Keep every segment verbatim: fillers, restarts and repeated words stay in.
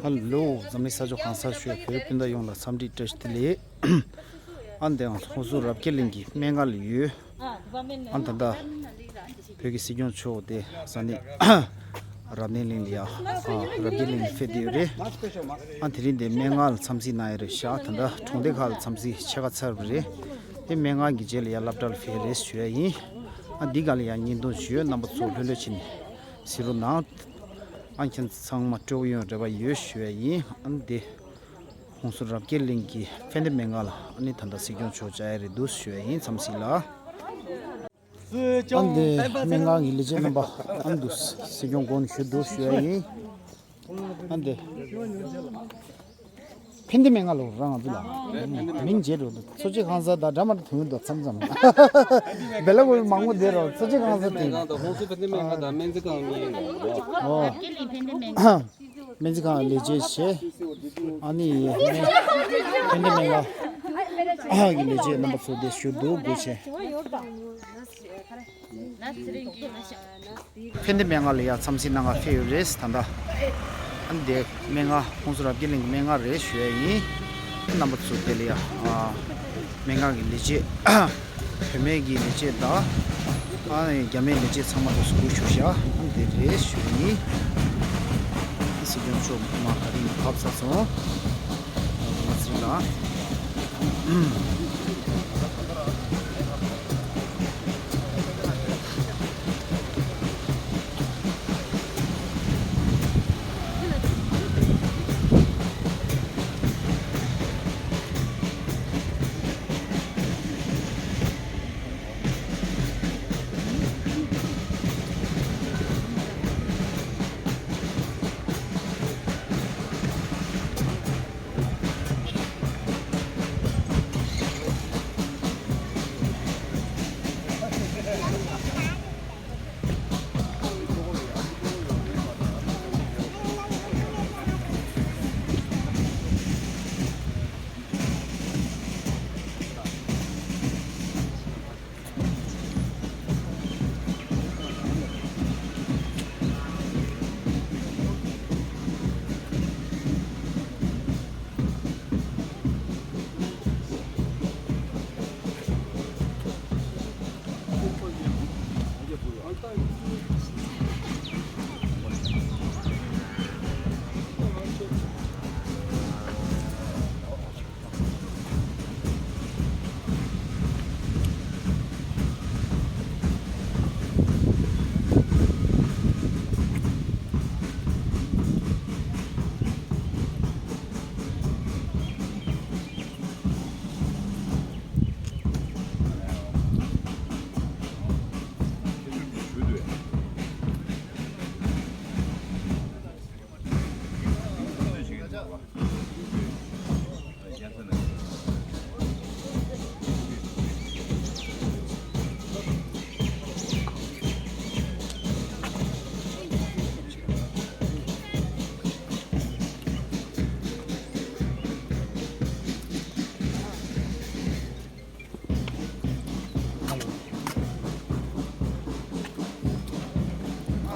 ཧ་ལོ། འཛམ་གླིང་ས་ཕྱོགས་གང་སར་བཞུགས་བོད་སྤུན་ཟླ་ཡོངས་ལ་འཚམས་འདྲི་བཀྲ་ཤིས་བདེ་ལེགས། ཨ་ནི་དེ་ཡང་ཧུན་སུར་རབ་རྒྱས་གླིང་གི་སྨན་ཁང་ལ་ཡོད། ཨ་ནི་ད་ལྟ་བོད་ཀྱི་སྲིད་སྐྱོང་མཆོག་དེ་ས་གནས་རབ་གནས་གླིང་ལ་ཡ། ཨ། རབ་རྒྱས་གླིང་ལ་ཕེབས་བསྡད་ཡོད་རེད། ཨ། དེ་རིང་དེ་སྨན་ཁང་ལ་འཚམས་གཟིགས་གནང་ཡོད་རེད་ཤག་ད་ལྟ་གྲོང་སྡེ་ཁག་ལ་འཚམས་གཟིགས་ཕྱེད་ཀ་ཚར་བ་རེད། དེ་སྨན་ཁང་གི་རྗེས་ལ་ཡ་སློབ་གྲྭ་ལ་ཕེབས་རེད་ཞུ་ཡ་ཡིན། ཨ། འདི་ག་ལ་ཡ་བརྙན་ཐུང་ཞུ་ཡོད། རྣམ་པ་ཚོ་ལྷོད་ལྷོད་བྱས་ནས་གཟིགས་རོགས་གནང་། ཨ། ཁྱེད་ཚང་མ་སྤྲོ་པོ་ཡོང་རེ་བ་ཡོད་ཞུ་ཡ་ཡིན། ཨ་ནི་དེ་ཧུན་སུར་རབ་རྒྱས་གླིང་གི་ཕན་བདེ་སྨན་ཁང་ལ་ཨ་ནི་ད་ལྟ་སྲིད་སྐྱོང་མཆོག་བཅར་ཡ་རེད་འདུག་ཞུ་ཡ་ཡིན། འཚམས་གཟིགས་ལ། ཨ་ནི་དེ་སྨན་ཁང་གི་ལས་བྱེད་རྣམ་པ་ཨ་ནི་འདུག་སྲིད་སྐྱོང་སྒོ་ནས་ཞུ་འདུག་ཞུ་ཡ་ཡིན། ཨ་ནི་དེ་ཕན་བདེ་སྨན་ཁང་ལ་རང་ང་ཚོ་ལ་མིང་བརྗེད་འགྲོ་འདུག་གཙོ་ཆེ་ཁང་གསར་དང་འདྲ་མ་འདྲ་ཐོན་འདུག་མཚམས་མཚམས། བེ་ལ་ཀོ་མང་པོ་བསྡད་རོགས། གཙོ་ཆེ་ཁང་གསར་དེ། ཧུན་སུར་ཕན་བདེ་སྨན་ཁང་དང་སྨན་རྩིས་ཁང་གཉིས་ཡིན་འདུག་ཨོ། སྨན་རྩིས་ཁང་ལས་བྱེད་བྱས། ཨ་ནི་ཕན་བདེ་སྨན་ཁང་གི་ལས་བྱེད་རྣམ་པ་ཚོ་དེ་ཞུ་འདུག་དགོས་ཆེ། ཕན་བདེ་སྨན་ཁང་ལ་ཡ་འཚམས་གཟིགས་གནང་ག་ཕེབས་ཡོད་རེད་ད་ལྟ། ཨ་ནི་དེ་སྨན་ཁང་ཧུན་སུར་རབ་རྒྱས་གླིང་གི་སྨན་ཁང་རེད་ཞུ་ཡ་ཡིན། རྣམ་པ་ཚོ་དེ་ལ་ཡ། ཨ། སྨན་ཁང་གི་ལས་བྱེད། བུད་མེད་ཀྱི་ལས་བྱེད་དང་། ཨ་ནི་རྒྱ་མིའི་ལས་བྱེད་ཚང་མ་དེ་སྒུག་བཞུགས་ཤག་ཨ་ནི་དེ་རེད་ཞུ་ཡ་ཡིན། སྲིད་སྐྱོང་མཆོག་མ་ག་རེ་ཡིན་བབས་ཚར་སོང་། ང་ཚོ་ལ།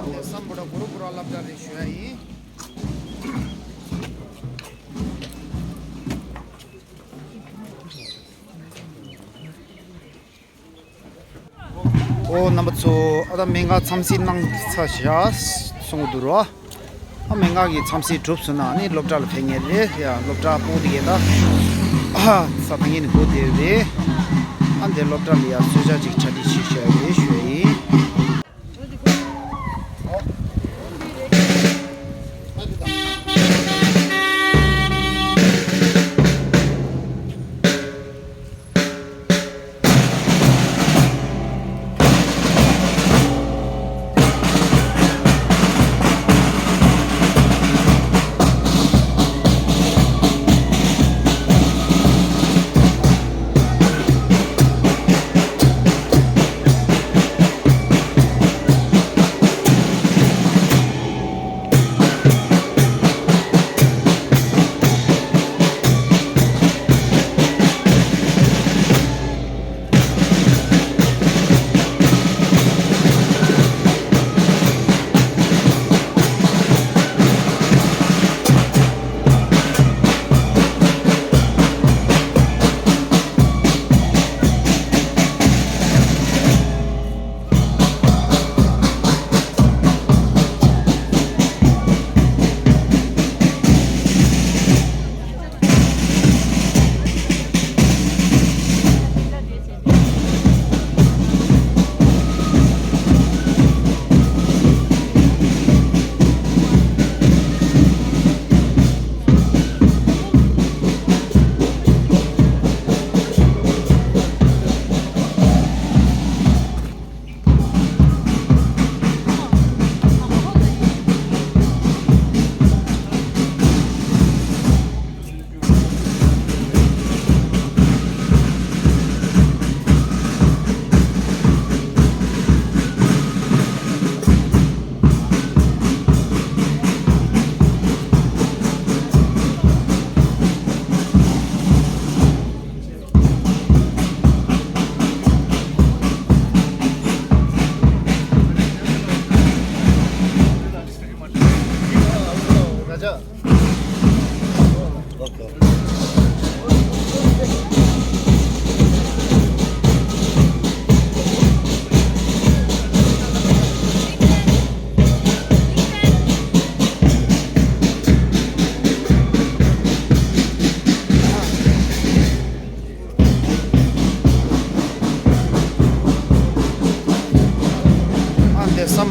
ཨ་ནི་སམ་བྷོ་ཊ་གུ་རུ་གུ་རུ་སློབ་གྲྭ་རེད་ཞུ་ཡ་ཡིན། ཨོ་རྣམ་པ་ཚོ། ཨ་ད་སྨན་ཁང་འཚམས་གཟིགས་གནང་ཚར་བཞག་གསུང་གི་འདུག་རོ། ཨ་སྨན་ཁང་གི་འཚམས་གཟིགས་གྲུབ་སོང་ན་ཨ་ནི་སློབ་གྲྭ་ལ་ཕེབས་མཁན་རེད་ཡ། སློབ་གྲྭ་སྤོ་དེ་གས་ད་ཨ་ས་ཐང་ངེས་ནས་སྒུག་བསྡད་ཡོད་རེད། ཨ་འདི་སློབ་གྲྭ་ལ་ཡ་གསོལ་ཇ་ཅིག་གྲ་སྒྲིག་བྱེད་བཞག་ཡོད་རེད་ཞུ་ཡ་ཡིན།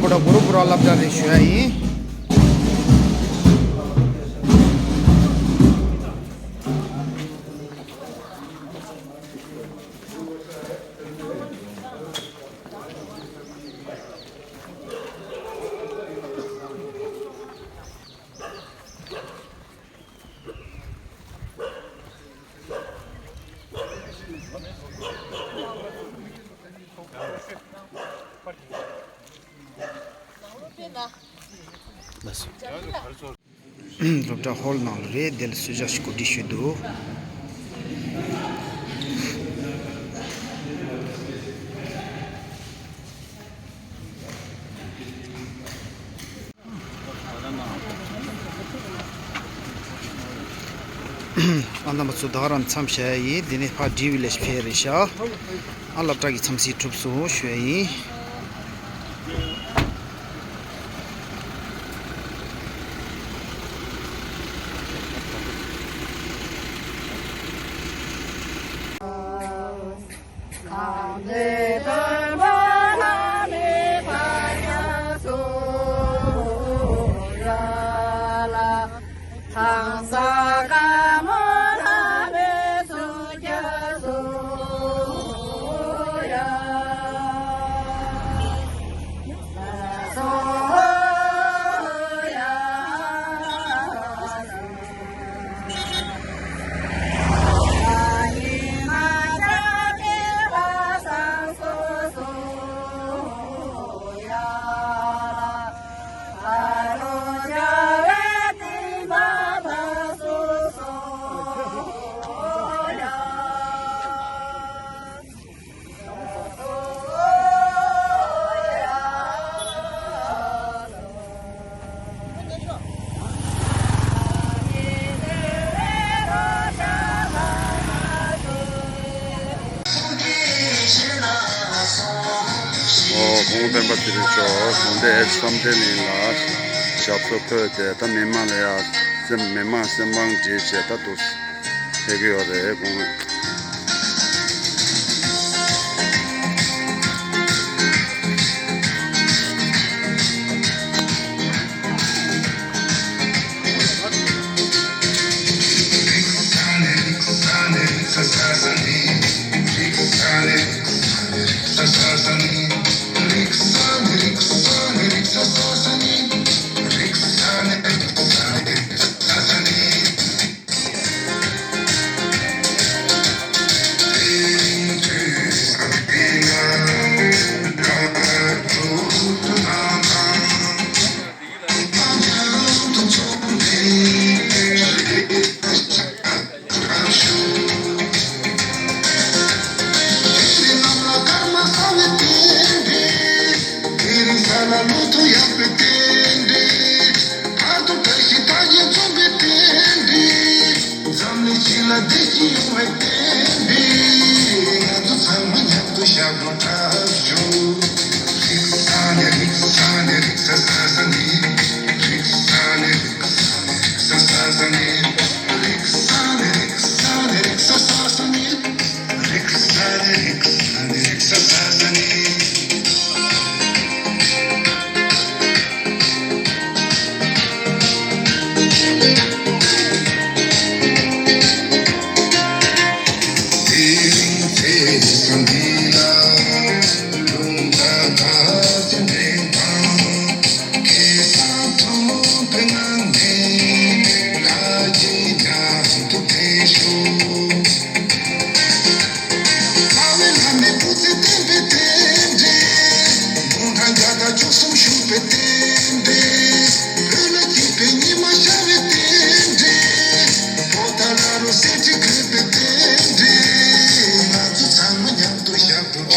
ད་གུ་རུ་གུ་རུ་སློབ་གྲྭ་རེད་ཞུ་ཡ་ཡིན། སློབ་གྲྭ་ཧོལ་ནང་ལ་རེད། དེ་ལ་གསོལ་ཇ་ཞིག་གོ་སྒྲིག་ཞུས་འདུག་ཨ་རྣམ་པ་ཚོ་ད་ག་རང་མཚམས་བཞག་ཡ་ཡིན། འདི་ནས་ཕར་ཌི་བི་ལེཇ་ཕེབས་རེད་ཤག་ཨ་སློབ་གྲྭ་གི་འཚམས་གཟིགས་གྲུབ་སོང་ཞུ་ཡ་ཡིན། ཨོ། གུང་སྤེན་པ་ཚེ་རིང་མཆོག་གུང་སྟེ་ཨེ་བསམ་གཏན་གླིང་ལ་ཞབས་སོར་འཁོད་དེ། ད་མི་མང་ལ་ཡ་སེམས། མི་མང་སེམས་དཔང་བྲིས་བྱས་ད་འདུག་ཕེབས་ཀྱི་ཡོད་རེད་གུང་།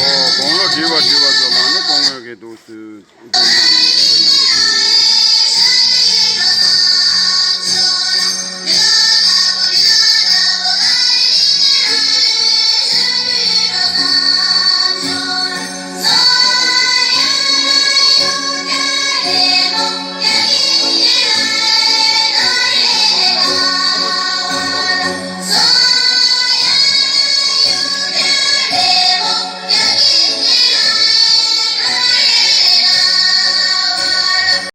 ཨོ། དགུང་ལོ་བགྲེས་པ་བགྲེས་པ་ཚོ་ལ་ནི་སྐུ་ངོ་གི་འདུག་སེ།